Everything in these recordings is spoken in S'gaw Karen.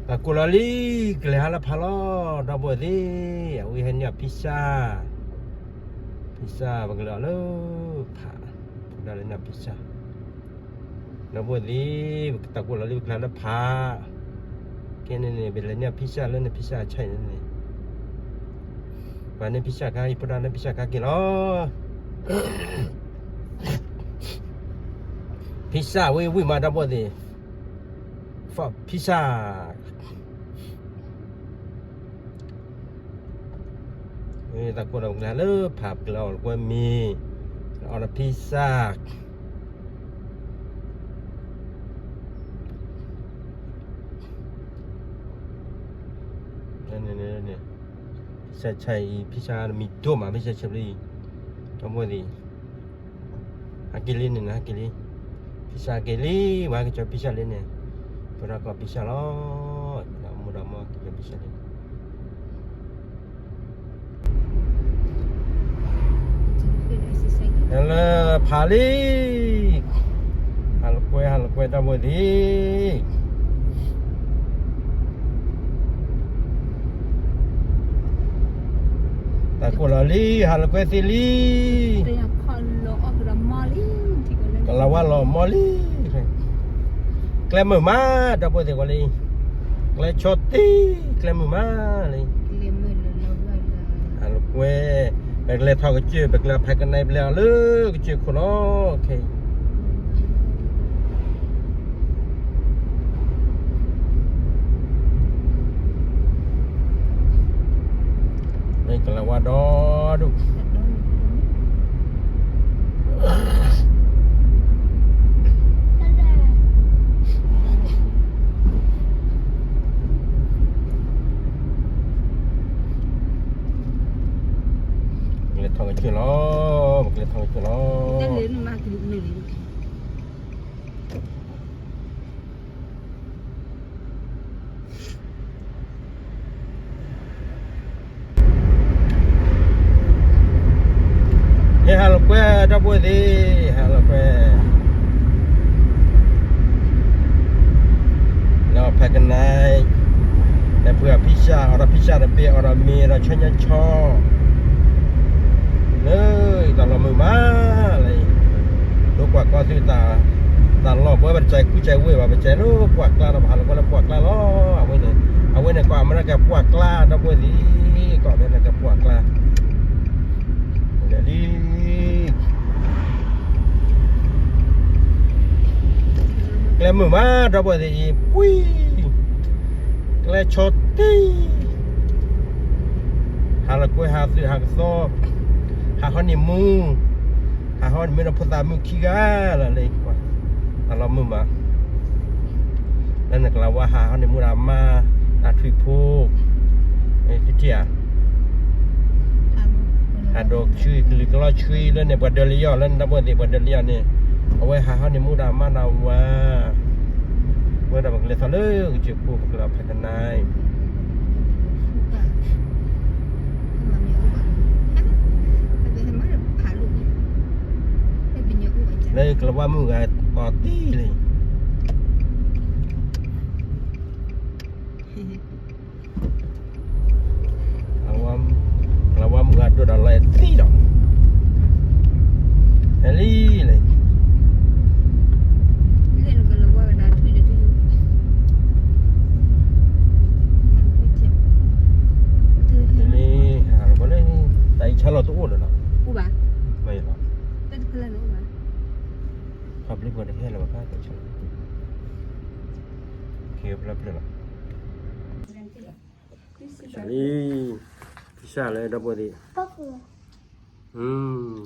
တၢ်ကိၢ်လီၤလံ, ကလဲၤဟးလၢဖးလီၤ ဒီပုၢ်ဝဲၢ်သ့ၣ်, အဝဲဟဲန့ၢ်အီၤ pizza, pizza ပကလဲၤအီၤလၢဖး, ပကလဲၤန့ၢ်အီၤ pizza, ဒီပုၢ်ဝဲၢ်သ့ၣ်, တၢ်ကိၢ်လီၤလံ ပကလဲၤလၢဖး, ခဲန့ၣ်န့ၣ် ပလဲၤန့ၢ်အီၤ pizza လၢန့ၣ် pizza အဆၢအံၤန့ၣ်, ပှၤန့ၢ် pizza ခါ ယဖိဒၣ်န့ၢ် pizza ခါက့ၤလီၤ. pizza ဝံၤဝံၤမး ဒီပုၢ်ဝဲၢ်သ့ၣ်, pizza တၢ်ကိၢ်ဒီး ပကလဲၤလၢဖး ပကလဲၤအီၣ်လၢကွဲမ့ၤ, အီၣ်ဒီး pizza န့ၣ်, pizza ဆၢအံၤ pizza မံၤဒိၣ်မး pizza ဆၢဘျီအံၤ, ဒီပုၢ်ဝဲၢ်သ့ၣ် ဟဲက့ၤလံန့ၣ် ဟဲက့ၤလံ, pizza က့ၤလံ, ပှၤဟဲက့ၤ pizza လံန့ၣ်, ပရၢကိး pizza လီၤ, ဒီးမူဒီးမူက့ၤ pizza လံ, ဟဲလၢဖးလံ, ဟးလၢကွဲ ဟးလၢကွဲ ဒီပုၢ်ဝဲၢ်သ့ၣ် တၢ်ကိၢ်လီၤလံ ဟးလၢကွဲသ့လံ, ကလၤဝါလီၤမီၢ်လံ, ကျဲမုာ်မး ဒီပုၢ်ဝဲၢ်သ့ၣ် ကွၢ်လံ, ကျဲဆီတ့ ကျဲမုာ်မးလံ, ဟးလၢကွဲ, ပကလဲၤထီၣ်ကစၢၢ် ပကလဲၤဖဲကနၣ် ပလဲၤအီၤလၢကစၢၢ်ခိၣ်လီၤ, ခဲအံၤ မ့ၢ်ကလၤဝါဒီဒူၣ်, ပကလဲၤထီၣ်ကစၢၢ်လီၤ, ပကလဲၤထီၣ်ကစၢၢ်လီၤ. ဟဲဟးလီၤကွဲ ဒီပုၢ်ဝဲၢ်သ့ၣ်, ဟးလီၤကွဲ, လၢဖဲကနၣ်, လဲၤဖုအီၤ pizza, အီၣ်ဒီး pizza တဘ့ၣ်, အီၣ်ဒီးမ့ၤဒီး ဆီညါဆီ, လၢတၢ်လီၢ်မုာ်မးလံ, ဒိကွၢ်ကီသုတၢ်, တၢ်လီၢ်ပဝဲ ပတကဲကူကဲဝ့ၢ်ဘၣ်, ပကဲလၢပှၢ်ကျါဒီး ပဟးလီၤကွဲလၢပှၢ်ကျါလီၤ, အဝဲန့ၣ်, အဝဲန့ၣ် ကွၢ်အမဲရကၤပှၢ်ကျါ ဒီပုၢ်ဝဲၢ်သ့ၣ်, ကွၢ်အမဲရကၤပှၢ်ကျါ လံ, ကျဲမုာ်မး ဒီပုၢ်ဝဲၢ်သ့ၣ်အံၤ, ပှံ, ကျဲဆီတ့, ဟးလီၤကွဲ ဟးသုးဟးကသီ, ဟးဟီန့ၣ်မူ, ဟးဟီန့ၣ်မူဒီး ဖိသၣ်မုၣ်ခံဂၤလီၤလံ, တၢ်လီၢ်မုာ်မး လၢနကလၤဝါ ဟးဟီန့ၣ်မူဒီးအမါ, အထွံၣ်ဖိ, သုထံၣ်ဧါ, ဟးဒိးဆှံ ကလုာ်ကလီဆှံလၢန့ၣ် ပှၤဒၢးလၢယီၢ်လၢန့ၣ် ဒီပုၢ်ဝဲၢ်သ့ၣ် ပှၤဒၢးလၢယီၢ်န့ၣ်, အဝဲဟးဟီန့ၣ်မူဒီးအမါဒီးဝၤ, ဝဲဒီးပကလဲၤထီၣ်လၢကစၢၢ်ခိၣ် ပကလဲၤဖဲကနၣ် လၢကလၤဝါမုၣ်ဂၤအီၤတံၢ်လံ, ကလၤဝါမုၣ်ဂၤဒိၣ်ဒီးလီၤအဲၣ်တံၢ်ဒီး, ဟဲလံလံ လံ, တၢ်အံၤဆါလီၤတအိၣ်လၢၤလီၤ, မ့ၢ်လီၤ, ခီဖျိပှၤတဟဲလၢၤဘၣ်ခါ တၢ်အံၤဆါလီၤ, ကဖျၢဖျၢလီၤ, လံ, ကစၢ်လၢဒီပုၢ်ဝဲၢ်သ့ၣ်, อืม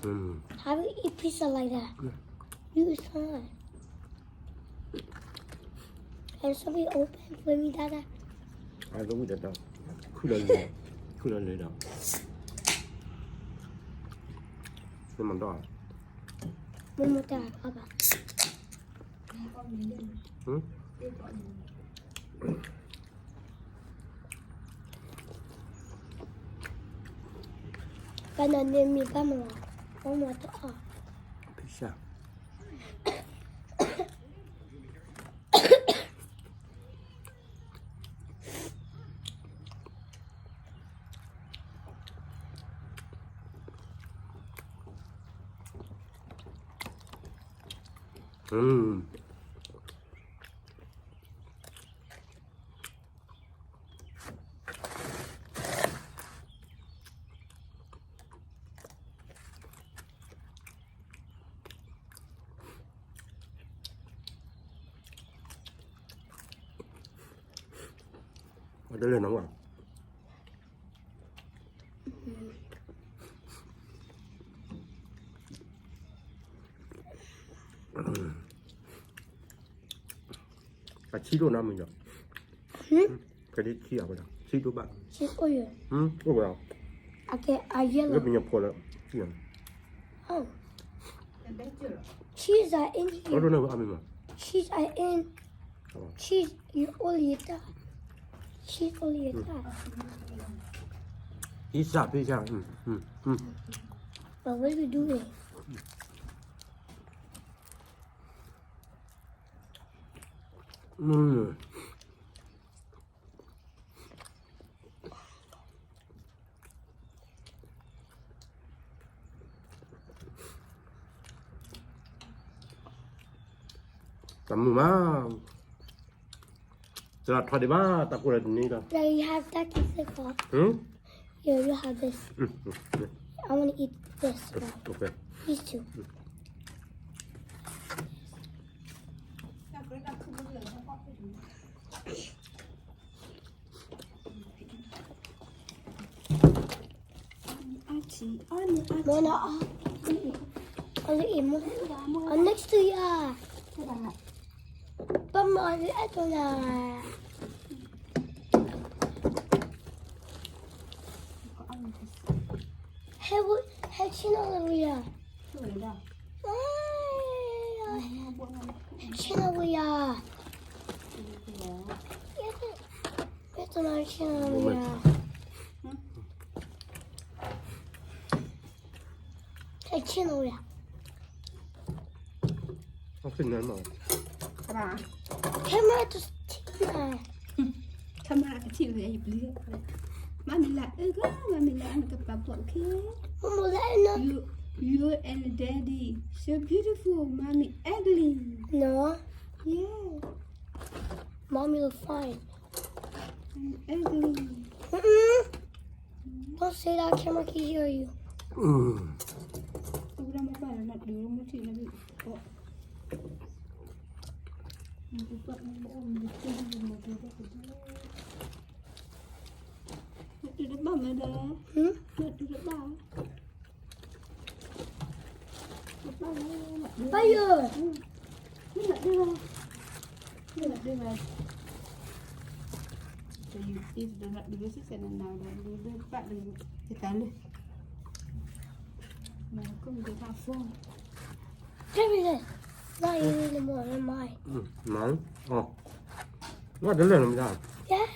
อืม How do you eat pizza like that? You son. Can somebody open for me, Dada? I don't eat that. ခုလီၤလၢ, ခုလီၤလၢဒီး, မ့ၢ်မၤဒီး, မ့ၢ်မၤဒီး, အဘၣ်, ဟမ် ကနၣ်န့ၣ်မ့ၢ်ဘၣ်မၤ, ဘၣ်မၤတအီၣ်, pizza, Mm. Ada le nama. အဆံးဒိၣ်နီၤမ့ၢ်ညီ, ဟမ်, ကဒ်ဆံးအဝဲဒၣ် ဆံးဒိၣ်ဘၣ်, ဆံးအိၣ်ယဲ, ဟမ်, အိၣ်ဝဲ, အကဲ အယဲၢ် လၢပညီဖိလၢ ဆံး, oh, cheese are in here, cheese are in, cheese, you all eat that, cheese all eat that, pizza, pizza, mm, mm, mm, but what do you do it? Mm. တမုာ်မး, သရၣ်ထီၣ်ဒံးဘၣ်, တၢ်ကိၢ်လၢတနံၤဒီး, Daddy, have that piece of corn. Hmm? Here, you have this. Mm, mm, mm. I want to eat this one. Okay. These two. Mm. Mona, oh, next to you. But Mona, I don't know. Hey, what? Hey, Chinoria. Chinoria. Ito na Chinoria. Hey, Chinoria. Camera just Camera ကထံၣ်ဝဲအံၤပျံၤ, မမီၤလၢအၢကီး, မမီၤလၢအနကပာ်ပီၣ်ခဲ, you, you and daddy so beautiful, mommy ugly. No. Yeah. Mommy look fine. I'm ugly. Mm-mm. Don't say that, camera can hear you. Mm. နတူၢ်တဘၣ်မ့ၢ်ဒီး, နတူၢ်တဘၣ်, တဘၣ်လၢ, ဘၣ်ယိၣ်, မ့ၢ်နတူၢ်ဘၣ်, မ့ၢ်နတူၢ်ဘၣ်, တယူၤသံတဒိးနတူၢ်လၢစံစဲနနၤဒီး ဒိၣ်ဘၣ်ဒီး, ယတၢ်လၢ, မ့ၢ်ကီၢ်မ့ၢ်တဘၣ်ဖီ Baby, not eating anymore, am I? Mm, no. Oh. What the little guy? Yeah,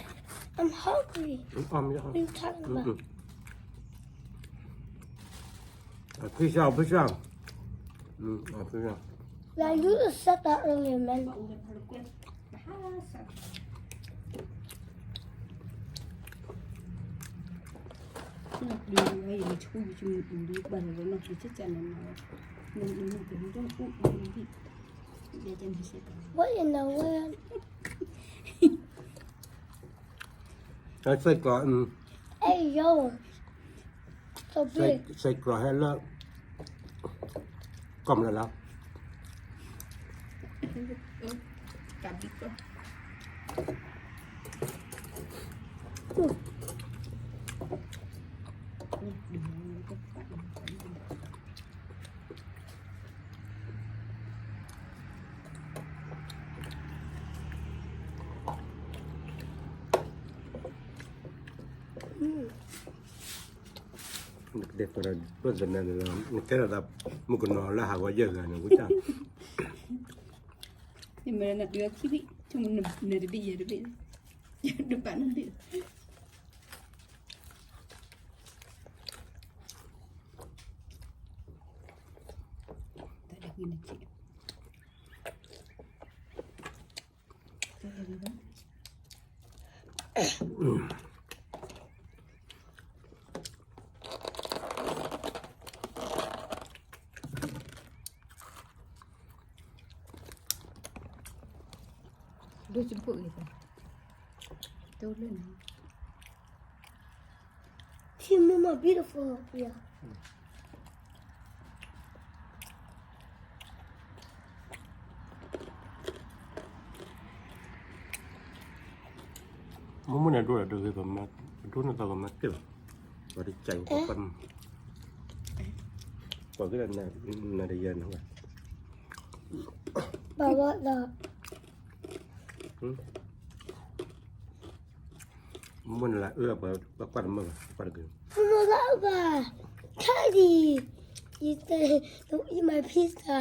I'm hungry. Um, yeah. What are you talking about? Mm-mm. A pizza, pizza. Mm, a pizza. Yeah, you just said that earlier, man. What in the world? စဲးကျီး, အဲယိၤ, စဲးကျီးဟဲလၢ ကီၢ်မလၢလၢ နကတဲပှၤဒီး ပှၤသနၢၣ်န့ၣ်လီၤ, နကဲထီၣ်သး မုၣ်ကနီၤလၢဟးဂီၤယဲၢ်ဂၤန့ၣ် ဝံတၢ်, ယမ့ၢ်နဒုးခံဘ့ၣ်, နတဘ့ၣ်ယဲတဘ့ၣ်, ယတဘၣ်နဘ့ၣ်လီၤ. ဒိၣ်စံဖိအံၤ, ဒိၣ်လၢနၤ, ထံမုၢ်မး beautiful ယၤ. မ့ၢ်မ့ၢ်န့ၣ်ဒိၣ်ဒီးတဂ့ၤ, ပမၤဒိၣ်န့ၣ်သးပမၤတ့ၢ်ဘၣ်, ပှၤတကးအံၤပှၤကွၢ်, ကွၢ်က့ၤဒီးနၤတယၤန့ၣ်, ဘၣ်ဝဲဒီး, မ့ၢ်နလၢအၢပှၤကွၢ်တမၢဘၣ်, ကွၢ်တက့ၤ, မ့ၢ်လၢအၢဘၣ်, ခါဒံး, you say don't eat my pizza.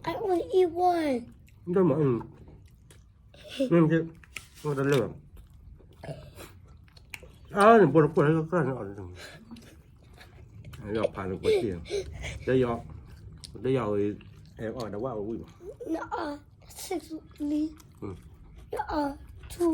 I only eat one. ဒ်မး, မ့ၢ်က့, မ့ၢ်တလၢဘၣ်, အါန့ၣ် ပှၤတကွၢ်လၢကၢ်န့ၣ်အီၤ, ယဖးန့ၣ်ကွၢ်စ့ၢ်, တယီၤ, တယီၤ, အဲၣ်အီၤဒီးဝဲအဝံၣ်ဘၣ်, နအီၤ, six လံ, ယအီၤ two.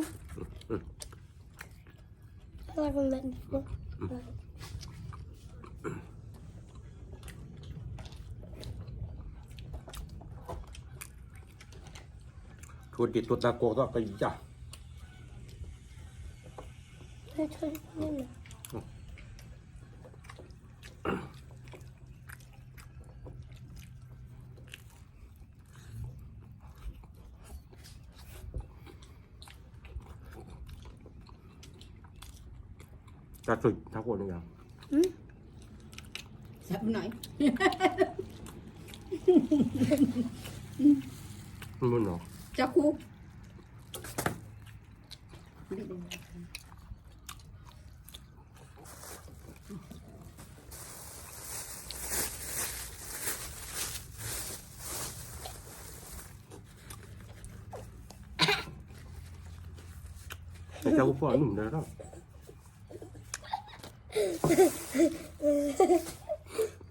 ထိၣ်ဒံးတိၢ်သးကိးသီၣ်ကယၤ, တၢ်ဆိၣ်တၢ်ကိၢ်န့ၣ်ယၤ, မုၢ်နီၤ, တၢ်ကပီၤနုာ်ဒီး,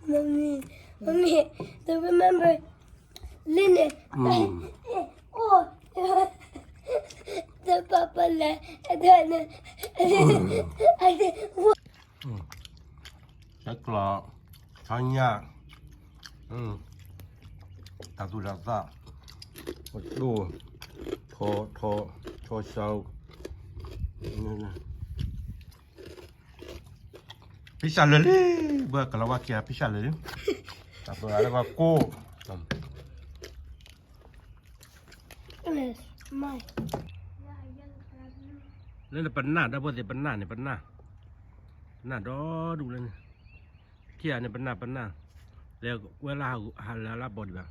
Mommy, Mommy, do you remember Lily? Oh, the papa left, and then, and then, what? ဆဲးကျိး, ဆီညၣ်, တၢ်သူၣ်တၢ်သၣ်, ပဒိၣ်, ထီ, ထီ, ထီဆၢ, ဖံစၢ်လၢာ်လံ, ဘၣ်ကလီၤဝါခံဂၤ ဖံစၢ်လၢာ်လံ, တၢ်ပှၤဂၤလၢကီၢ်ကိၢ် လၢနပနၢ် ဒီပုၢ်ဝဲၢ်သ့ၣ် ပနၢ်န့ၣ် ပနၢ်, ပနၢ်ဒီဒူၣ်လၢန့ၣ်, ခံဂၤန့ၣ် ပနၢ် ပနၢ်, လဲၤကွဲလၢဟးလၢလၢဘီဒံးဘၣ်,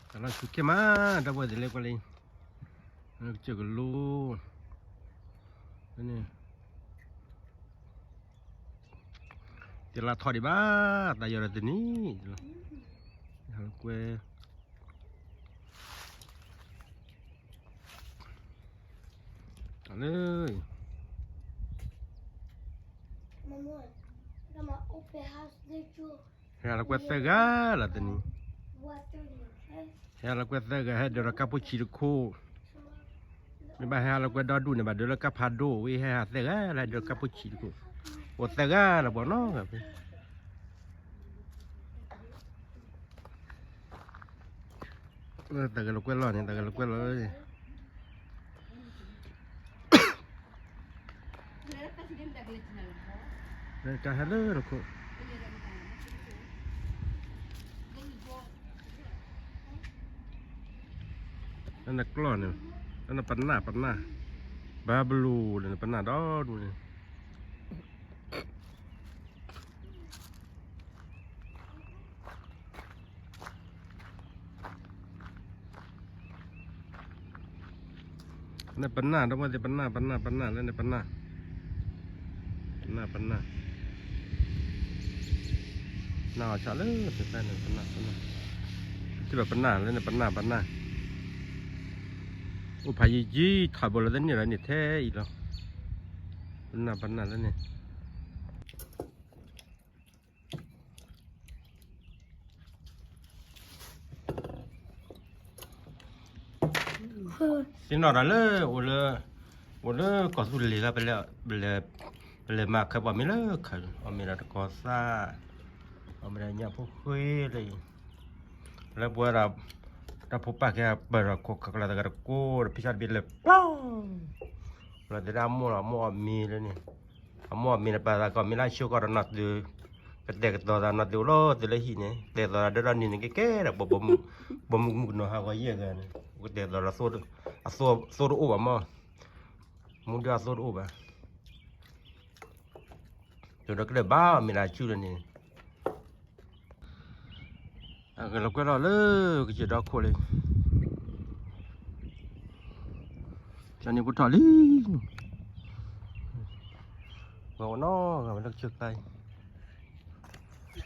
တၢ်လီၤဆူၣ်ခဲမး ဒီပုၢ်ဝဲၢ်သ့ၣ် လဲၤကွဲလၢ, ကစၢၢ်ကလိ, န့ၣ် တလါထီၣ်ဒံးဘၣ်, တၢ်ယီၤဒီးတနံၤ, ဟးလၢကွဲ, လၢ, ဟဲလၢကွဲသၢဂၤလၢတနံၤ, ဟဲလၢကွဲသၢဂၤ ဟဲဒၢးဒီးကါဖိဆံးတခိၣ်, မ့ၢ်ဘၣ်ဟဲလၢကွဲဒီဒူၣ်န့ၣ် ဘၣ်ဒၢးလၢကါဖးဒိၣ်ဝံၤ ဟဲဟးသၢဂၤလၢ ဟဲဒၢးကါဖိဆံးတခိၣ်, အိၣ်သၢဂၤလၢပှၤနီၤ, သၢဂၤလၢကွဲလီၤန့ၣ် သၢဂၤလၢကွဲလီၤ, တၢ်ဟဲလၢတခိၣ်, နကျီၢ်န့ၣ်, နပနၢ် ပနၢ်, ဘၣ်ဘျိၣ်လၢနပနၢ်ဒီဒူၣ်န့ၣ်, နပနၢ် ဒီပုၢ်ဝဲၢ်သ့ၣ် ပနၢ် ပနၢ် ပနၢ် လၢနပနၢ်, ပနၢ် ပနၢ်, နအီၣ်ဆၣ်လၢသ့ၣ်ဖဲန့ၣ် ပနၢ် ပနၢ်, ထံၣ်ဘၣ်ပနၢ်လၢနပနၢ် ပနၢ်, အိၣ်ဖးယံာ်ယံာ် ထီၣ်ဘိလီၤသန့ၢ်လီၤန့ၣ်ထဲအံၤလီၤ, ပနၢ် ပနၢ်လၢန့ၣ် သ့ၣ်နီၣ်ဒီးလၢ အိၣ်လၢ အိၣ်လၢကီၢ်သူလ့ၤလီၤ, ပလဲၤမၤခဲပှၤမ့ၢ်လၢခါ, အီၣ်မ့ၢ်ဒီးတကီၤသၣ်, အီၣ်မ့ၢ်ဒီးညၣ်ဖိဃ့လၢအံၤ, လၢပဝဲဒၣ် တၢ်ဖိပၢ်ကဲပၢၢ်ဒီးခိးကလၤသဂၤတကိးဒီး ဖံဆါတဘ့ၣ်လၢပျီ လီၤတဲဒၣ်အမိၢ်လီၤ အမိၢ်အီၣ်မ့ၤလၢန့ၣ် အမိၢ်အီၣ်မ့ၤန့ၣ် ပာ်သးကီးမ့ၢ်လၢအဆိကီးဒီးနီၢ်သု ကတဲာ်ကတီၤသးနီၢ်သုအိၣ်လီၤသုလၢဟံၣ်န့ၣ် တဲာ်သိးဒီးဒီနံၤန့ၣ်ကဲကဲဒီး ပှၤမုၣ်ကနီၤဟးဂီၤယဲၢ်ဂၤန့ၣ် ကတဲာ်သိးဒီး အသိတအိၣ်ဘၣ်မး မူဒၢအသိတအိၣ်ဘၣ် ယဒီးကဒၢဘၣ်မ့ၢ်ဒၣ်ဆူလၢန့ၣ် အဂဲၤလီၤကွဲ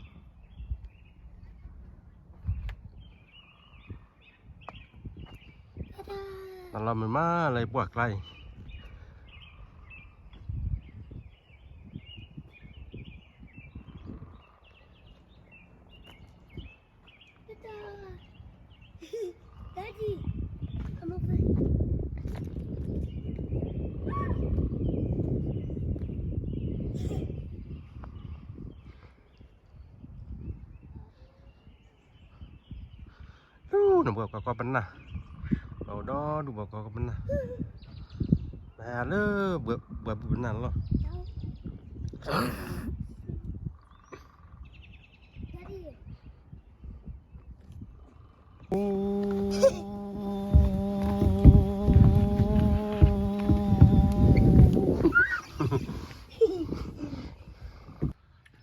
လီၤလၢကစၢၢ်ဒီခိၣ်လံ ကန့ၣ်ပထီၣ်လံ ဂီၤဝဲနီၢ်ဂၤဝဲလၢကစၢၢ်ကျါအံၤ တၢ်လီၤမုာ်မးလၢယပှၢ်ကျါအံၤ ဒူၣ်န့ၣ် ပှၤကွၢ်ကီပနၢ်, ပှၤအိၣ်ဒီဒူၣ်ပှၤကွၢ်ကီပနၢ်, ပဟဲလၢပှၤဘုပနၢ်လီၤ.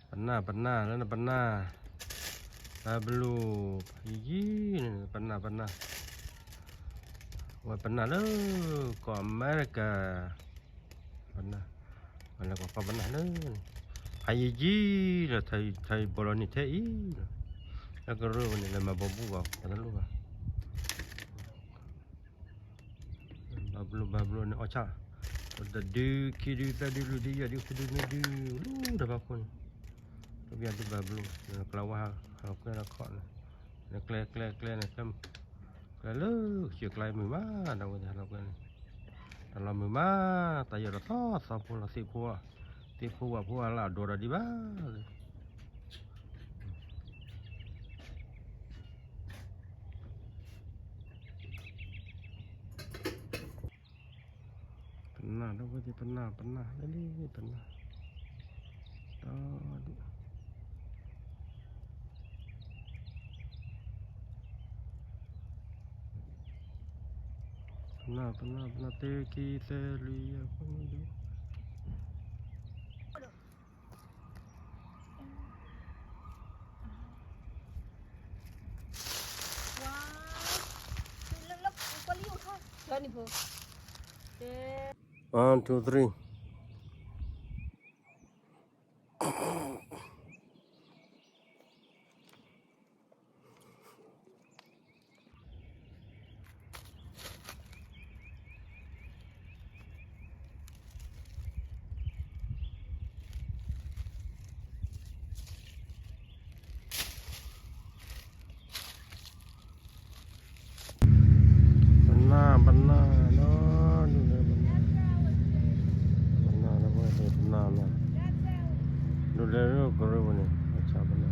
ပနၢ်ပနၢ်လၢနပနၢ်, ဘၣ်ဘျိၣ်, ယံၤယံၤန့ၣ် ပနၢ်ပနၢ်, ဝဲပနၢ်လၢကီၢ်အမဲရကၤ, ပနၢ်, ဝဲလၢကီၢ်ပနၢ်လၢ, ဖးယံၤယံၤလီၤ, ထးယံၤဘီလီၤန့ၣ်ထဲအံၤလီၤ, လၢကရၢဝဲန့ၣ် လၢမၤဘီဘူဘၣ် တလိၣ်ဘၣ်. ဘၣ်ဘျိၣ်ဘၣ်ဘျိၣ်န့ၣ် အီၣ်ဆၣ်, တဒု ခံဒု သၢဒု လွံၢ်ဒု ယဲၢ်ဒု ဃုဒု နွံဒု, လၢတၢ်ဖးခိၣ်န့ၣ်, တဘၣ်ဒုဘၣ်ဘျိၣ်, ကျါဝါဟးလီၤကွဲဒီးခီၣ်န့ၣ်, ကျဲကျဲကျဲန့ၣ်, ကျဲလၢကစၢၢ်ကျါမုာ်မး, ဒီးဝဲသ့ၣ်ဟးလီၤကွဲန့ၣ်, တၢ်လီၤမုာ်မး, တၢ်ယီၢ်ဒီးသီသီဖိလီၤ သ့ၣ်ဖိ, သ့ၣ်ဖိဝဲဖိအလၢအဒိၣ်ဒီးဒံးဘၣ် ပနၢ်ဒီးဝဲသ့ၣ်ပနၢ် ပနၢ်လၢလံ ပနၢ်, ဒီးဒုး, ပနၢ် ပနၢ် ပနၢ် တၢ ခံ သၢ လွံၢ် ယဲၢ် ဃု နွံ ဒုး One, two, three. Bana, bana, no, bana, bana, bana, bana, bana. Dulé rú kuru bana, acha bana.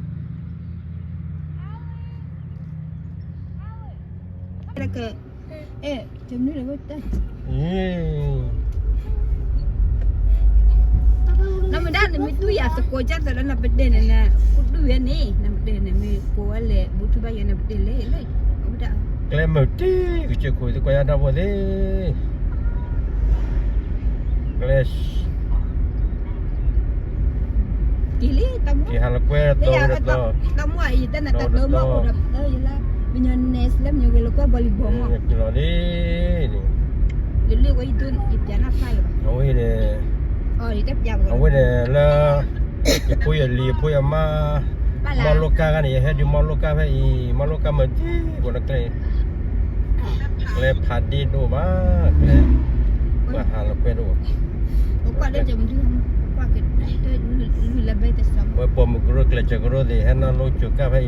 Lake, eh, jemni lake ta. Eh. Nama dah nama tu ya, teko jatuh dalam bedene na, kudu ya ni, nama bedene mi kuale, butu ba ya nama bedene le. ကျဲမုၢ်တံၢ်ကစၢၢ်ခိၣ်သ့ၣ်ကွၢ်ယါတၢ်ဖိသ့ၣ်, ကျဲ, က့ၤလံတၢ်မူ, က့ၤဟးလီၤကွဲတတီၤဝဲတတီၤ, တၢ်မူအံၤတၢ်နတၢ်တၢ်မူအိၣ်ဒီး ယလၢ, မညီနဲစလၢမညီဂ့ၤလီၤကွဲ volleyball မီၢ်, လၢလၢဝဲယဒိၣ်ယပျးနၢ်ဖျါလၢၤဘၣ်, အဝဲန့ၣ်, အဝဲန့ၣ်လၢ ယဖိယလံၤ ယဖိယမါ, မီၢ်လိကါဂၤန့ၣ် ယဟဲဒုးမီၢ်လိကါဖဲအံၤ မီၢ်လိကါမုၢ်တံၢ် ကိးနကျဲ, ကျဲဖးဒ့ဒိၣ်ဘၣ်, ကျဲ, ပှၤဟးလီၤကွဲဒိၣ်, ဝဲပိာ်မုၣ်ကရၢ ကျဲးစၢးကရၢသ့ၣ် ဟဲနီၢ်လိကၠိၤကၣ်ဖဲအံၤ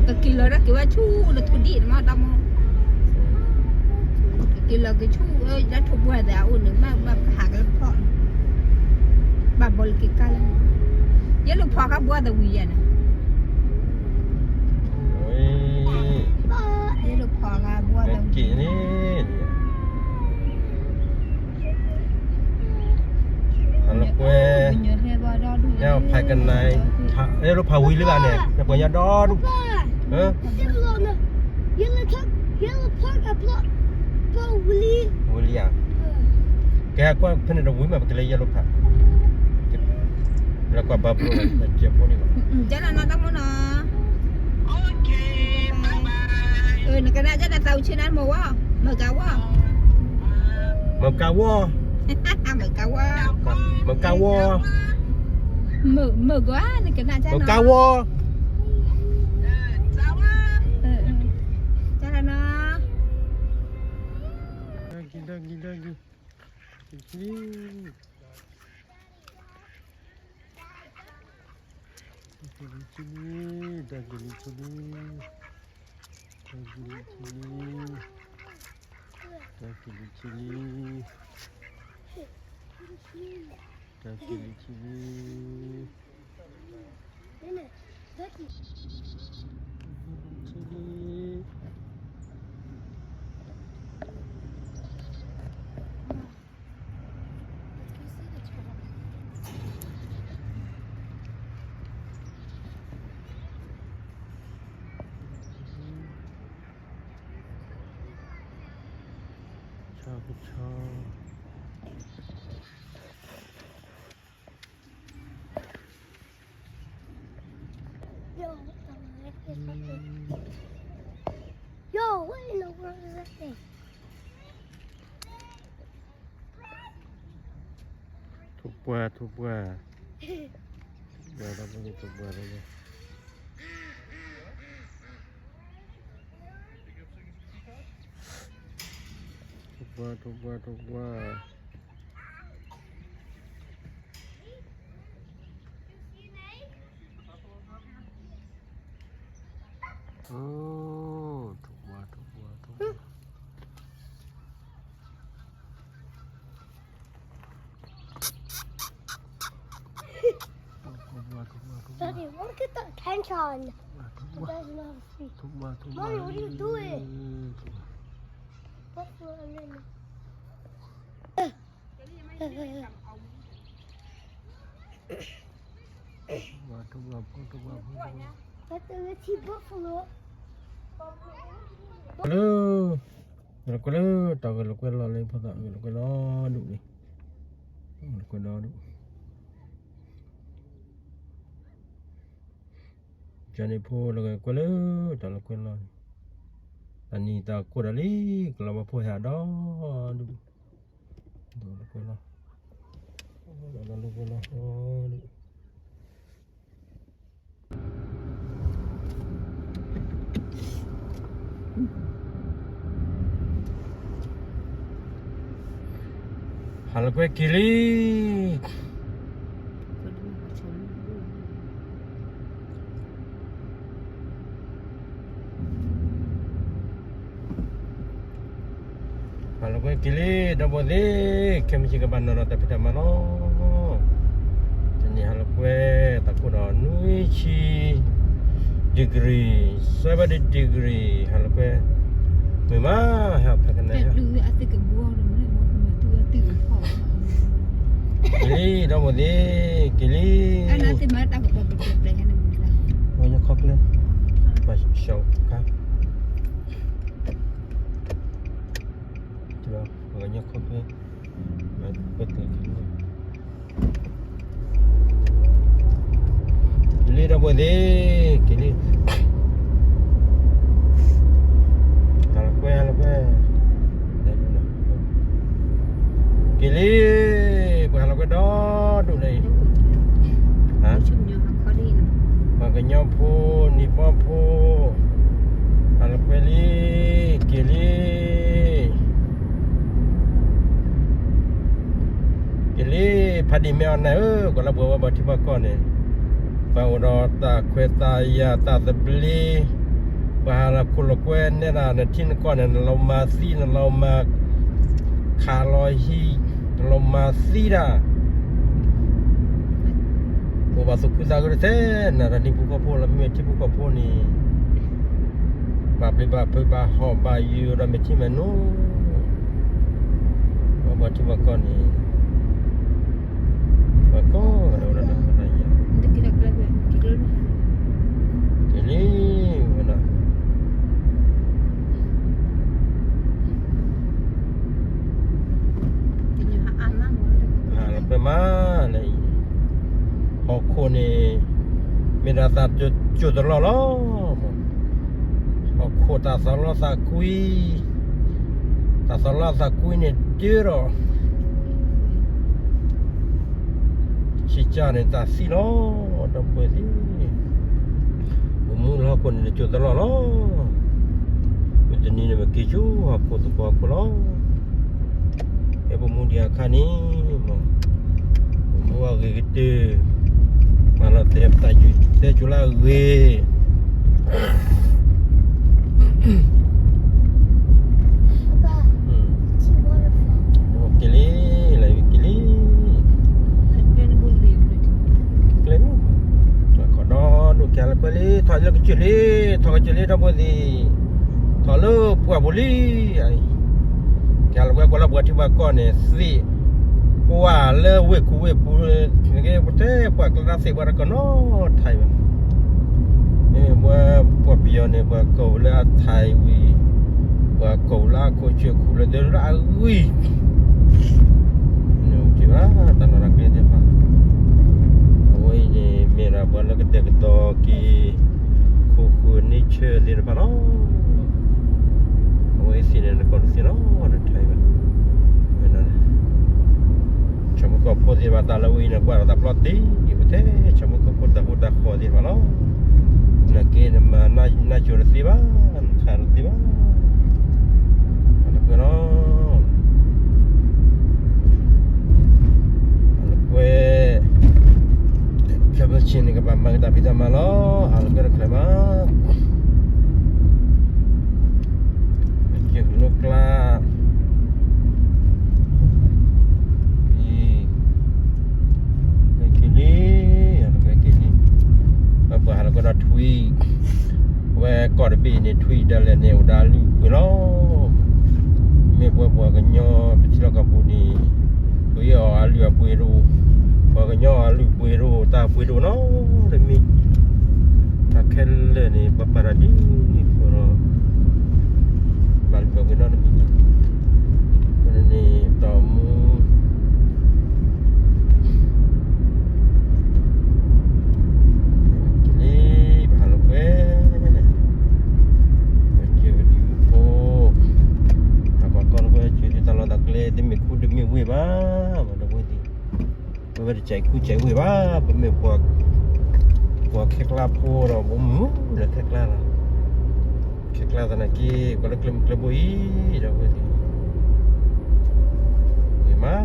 ကက့ၤလီၤဒီးက့ၤဝဲဆူလၢထူဒံၣ်န့ၣ်မး တၢ်မီၢ်, ကက့ၤလီၤက့ၤဆူလၢထူဘှဲသ့ၣ်အအိၣ်န့ၣ် မ့ၢ်ဘၣ်ဟးကလၢဖီၣ်န့ၣ်, ဘၣ်ဘီ လၢက့ၤကါလၢ ယဲလိာ်ဖီၣ်ဃာ်ဘှီသဝံၤယဲန့ၣ်, ယဲလိာ်ဖီၣ်ဃာ်ဘှီသဝံၤန့ၣ်, ဟးလၢကွဲ, ဟဲဖးကနၤ, ယဲလိာ်ဖးဝံၤလၢဘၣ်န့ၣ် ပှၤညါဒီဒူၣ်, ဝံၤလံဧါ, ကဲကွၢ်ဖဲန့ၣ်တဝံၤမး ပကလဲၤယဲလိာ်ဖး, လၢကွၢ်ဘါဘိလၢကဲဖိန့ၣ်လီၤ, ကဲလီၤနီၤတၢ်မိၢ်နီၤ, နကနၣ်ကနၣ်သးအုးဆ့နၤမုာ်ဝဲ, မုာ်ကါဝီ, မုာ်ကါဝီ, မုာ်ကါဝီ, မုာ်ကါဝီ, မုာ်ကွၢ် နကနၣ်ကနၣ်, မုာ်ကါဝီ, ကဲလီၤနီၤ. တၢ်ကလံၤဆံလံ, တၢ်ကလံၤဆံလံ, တၢ်ကလံၤဆံလံ, တၢ်ကလံၤဆံလံ, တၢ်ကလံၤဆံလံ, တၢ်ကလံၤဆံလံ. ဆီကဆီ. Yo, what the heck is that thing? Yo, what in the world is that thing? ထိၣ်ပှၢ်, ထိၣ်ပှၢ်, ထိၣ်ပှၢ်, ထိၣ်ပှၢ်, ထိၣ်ပှၢ်, ထိၣ်ပှၢ်, ထိၣ်ပှၢ်. ထိၣ်ပှၢ်, ထိၣ်ပှၢ်, ထိၣ်ပှၢ်, ထိၣ်ပှၢ်, ထိၣ်ပှၢ်, ထိၣ်ပှၢ်, ထိၣ်ပှၢ်, ထိၣ်ပှၢ်, ထိၣ်ပှၢ်, ထိၣ်ပှၢ်, ထိၣ်ပှၢ်, ထိၣ်ပှၢ်. Hello, ဂဲၤလိာ်ကွဲလၢ တၢ်ဂဲၤလိာ်ကွဲလီၤလၢဖိသၣ် ဂဲၤလိာ်ကွဲလီၤဒူၣ်န့ၣ်, ဂဲၤလိာ်ကွဲလီၤဒူၣ်, ကန့ၣ်ဖိလၢဂဲၤလိာ်ကွဲလၢ တၢ်လိာ်ကွဲလီၤန့ၣ်, တၢ်နံၤတၢ်ကိၢ်ဒီးလံ ကလီၤဘၣ်ဖိဟဲဒီဒူၣ်, လိာ်ကွဲလီၤ, ဒီးလိာ်ကွဲလီၤဒူၣ်. Hello, quickly. ဟါလီၤကွဲက့ၤလံ ဒီပုၢ်ဝဲၢ်သ့ၣ်, ခဲမုၢ်ဆ့ၣ်ကဘၣ်နီၤဒီးတၢ်ဖံးတၢ်မၤလီၤ. တနံၤဟါလီၤကွဲ တၢ်ကိၢ်ဒီးနွံဆံ degree, seventy degree ဟါလီၤကွဲ, မုာ်မး ဟဲဖဲကနဲ, က့ၤလံ ဒီပုၢ်ဝဲၢ်သ့ၣ်, က့ၤလံ, ပှၤကညီခီကျဲ, ပှၤကညီခီကျဲ, ပှၤကညီခီကျဲ, က့ၤလံ ဒီပုၢ်ဝဲၢ်သ့ၣ်, က့ၤလံ, ဟါလီၤကွဲ ဟါလီၤကွဲ, က့ၤလံ, ပှၤဟါလီၤကွဲဒီဒူၣ်လၢအံၤ, ပှၤကညီဖိ နံၣ်ပီဖိ, ဟါလီၤကွဲလံ, က့ၤလံ, က့ၤလံ, ဖးဒံၣ်မ့ၢ်အီၤနၤဧၢ, ကွၢ်လၢပှၤဝဲဘၣ်ထံဘၣ်ကီၢ်န့ၣ်, ပှၤအိၣ်ဒီးတၢ်ခွဲးတၢ်ယာ်တၢ်သဘျ့, ပှၤဟးလီၤခိၣ်လီၤကွဲနဲဒၣ် နထံနကီၢ်န့ၣ် နလီၤမၤသံ နလီၤမၤခးလီၤဟံၣ်, နလီၤမၤသံဒၣ် အိၣ်ဘၣ်သူၣ်ခုသးခုတသ့ နၤဒီးနံၣ်ဖိဃီဖိလၢမ့ၢ်ထံဖိကီၢ်ဖိန့ၣ်, ဘၣ်ပျံၤဘၣ်ဖုးဘၣ်ဟီၣ်ဘၣ်ယိၣ်ဒီးမ့ၢ်ထံမဲာ်နိ, ပှၤထံပှၤကီၢ်န့ၣ်, ပှၤကိးဂၤဒဲးဝဲဒၣ်ဒီး, ကလံၤဝဲဒၣ်, ဟးလီၤကွဲမးလၢအံၤ, ဟီၣ်ခိၣ်န့ၣ်, မ့ၢ်ဒၣ်သးကၠိတလီၢ်လီၤ, ဟီၣ်ခိၣ်တၢ်သးလီသးကွံ, တၢ်သးလီသးကွံန့ၣ်ဒၢဒီး ဆံးကၢ်န့ၣ်တၢ်သံလီၤ, ဒီပုၢ်ဝဲၢ်သ့ၣ်, ပမူလၢဟီၣ်ခိၣ်န့ၣ်တကၠိတလီၢ်လီၤ, မုၢ်တနံၤန့ၣ်ပက့ၤဆူဟီၣ်ခိၣ်သကိးဟီၣ်ခိၣ်လီၤ, ဖဲပမူဒံးအခါန့ၣ်, ပမူအဂ့ၤကတၢၢ်, မၤလီၤတဲာ်ပတၢ်တဲစိၤလၢအဂ့ၤ က့ၤလံ, လၢက့ၤလံ, ကျဲမ့ၢ်, ခီဒီဒိၣ်က့ၤလၢကွဲလံ, ထီၣ်လၢကစၢၢ်လံ, ထီၣ်ကစၢၢ်လံဒီပုၢ်ဝဲၢ်သ့ၣ်, ထီၣ်လၢပှၢ်ပူၤလံ, က့ၤလၢကွဲကွၢ်လၢပှၤထံပှၤကီၢ်န့ၣ်သ့ၣ်, ပှၢ်လၢဝ့ၢ်ခိၣ်ဝ့ၢ်ပူၤ, ပှၤကျဲတၢ်သ့ၣ်ပှၤတကနီၤထံးဘၣ် မ့မ့ၢ်ပှၤပယီၤန့ၣ် ပှၤကိးလၢအထံးဝံၤ, ပှၤကိးလၢအခိၣ်ဆၢခိၣ်လၢဒၢလၢအဂံၢ်, နဘၣ်တၢ်လီၢ်တၢ်ကျဲသ့ၣ်တဖၣ်, အဝဲအံၤန့ၣ် မ့ၢ်ဒၣ်ပှၤလၢကတဲာ်ကတီၤက့ၤ ခိၣ်ဃၢၤန့ဆၢၣ်သ့ၣ်တဖၣ်လီၤ, အဝဲအံၤသ့ၣ်န့ၣ် နကိးတသ့လီၤ နထံးဘၣ် ဆီမိၢ်ကီၢ်ဖိသ့ၣ်တဖၣ် တၢ်လၢဝဲအံၤန့ၣ် ကွၢ်ဒီးတၢ်ပျီတ့ၢ်, ပတဲ, ဆီမိၢ်ကီၢ်ဖိတၢ်ဃိတၢ်ဃီသ့ၣ်တဖၣ်လီၤ, နက့နမၤနၢ်ကၠိတသ့ဘၣ်, နထံးတသ့ဘၣ်, နကွဲးလီၤ, နကွဲး, ဖျါဖျါဆ့န့ၣ် ကဘၣ်မၤက့ၤတၢ်ဖံးတၢ်မၤလီၤ, ဟးလီၤကွဲးတချုးမး က့ၤကလိကျါ, အံၤ, က့ၤလံ, က့ၤလံ, ပှၤဟးလီၤကွဲးဒီးထွံၣ်, ဝဲကီၢ်တဘ့ၣ်အံၤန့ၣ် ထွံၣ်ဒၣ်လဲာ်န့ၣ် အိၣ်ဒီးအလုၢ်အပှ့ၤလီၤ, မ့ၢ်ပှၤပှၤကညီ ပထံလီၢ်ကီၢ်ပူၤန့ၣ်, ပှ့ၤအီၤအလုၢ်အပှ့ၤတအိၣ်, ပှၤကညီအလုၢ်အပှ့ၤတအိၣ် တၢ်ပှ့ၤတအိၣ်နီတမံၤ, တၢ်ခဲလၢာ်န့ၣ် ပှၤပာ်တၢ်ဒ်အံၤဃီလီၤ, ဘၣ်လုၢ်ဘၣ်ပှ့ၤနီတမံၤဘၣ်, အဃိန့ၣ် တီၢ်မူ က့ၤလံ, ပဟးလီၤကွဲး, ပစၢၤပဒံဖိ, ဟးကွၢ်ကီလီၤကွဲး စၢၤဒ်တၢ်လီၢ်တၢ်ကျဲ တမ့ၢ်ခူတမ့ၢ်ဝ့ၢ်ဘၣ်, ဒီပုၢ်ဝဲၢ်သ့ၣ်, ပဝဲတစဲးခူစဲးဝ့ၢ်ဘၣ်, ပမ့ၢ်ပှၤ, ပှၤခဲကျါဖိဒီး ပမူလၢခဲကျါလီၤ, ခဲကျါသနာ်က့ ပှၤလၢကျဲမုၢ်ကျဲဘိအံၤ ဒီပုၢ်ဝဲၢ်သ့ၣ်, ဝ့ၢ်မး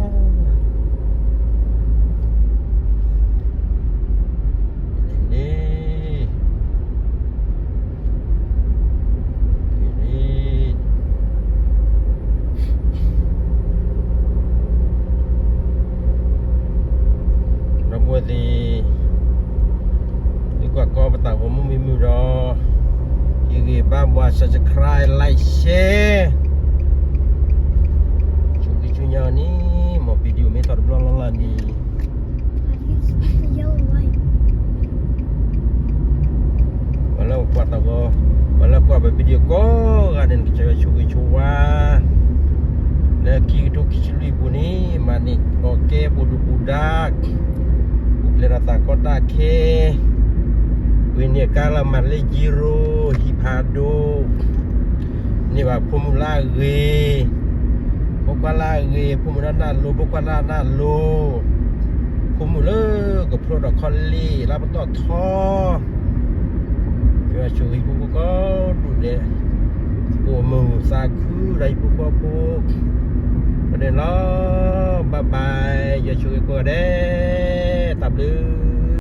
န့ၣ်, န့ၣ်, ဒီပုၢ်ဝဲၢ်သ့ၣ်, သုကွၢ်ကီပတၢ်ဂီၤမူမ့ၢ်မုာ်ဒီး, ဟ့ၣ်ဂံၢ်ဘါပှၤ subscribe like share, ဆူၣ်ဂံၢ်ဆူၣ်ညါအီၤန့ၣ်, မ် video မ့ၢ်ထီၣ်တဘျီလၢ်လၢ်န့ၣ် ပှၤလၢကွၢ်တၢ်ဂီၤ, ပှၤလၢကွၢ်ပ video ကိးဂၤန့ၣ် နကစၢ်ယွၤဆိၣ်ဂ့ၤဆိၣ်ဝါ, လၢခံကထိခံဆံလွံၢ်အပူၤန့ၣ် မၤန့ၢ်အီၣ်ကဲ ပူၤဒုၣ်ပူၤဒါ, ပူၤဖျဲးဒီးတၢ်ကီတၢ်ခဲ, ပှ့ၤန့ၢ်ကါလၢမၤလ့ zero, ဟံၣ်ဖးဒိၣ်, န့ၢ်ဘၣ်ဖိမုၣ်လၢအဂ့ၤ, ဖိခွါလၢအဂ့ၤ, ဖိမုၣ်လၢနၢ်လိၤ, ဖိခွါလၢအနၢ်လိၤ, ဖိမုၣ်လၢကဖျိဒီးခီလ့ၣ်လၢပတီၢ်ထီ, ယွၤဆိၣ်ဂ့ၤဟံၣ်ဖိဃီဖိကိးဒူၣ်ဒဲး, အိၣ်မုာ်သးခုဒီးဟံၣ်ဖိဃီဖိ, ပဒဲးလီၤ, bye bye, ယွၤဆိၣ်ဂ့ၤကိးဂၤဒဲး.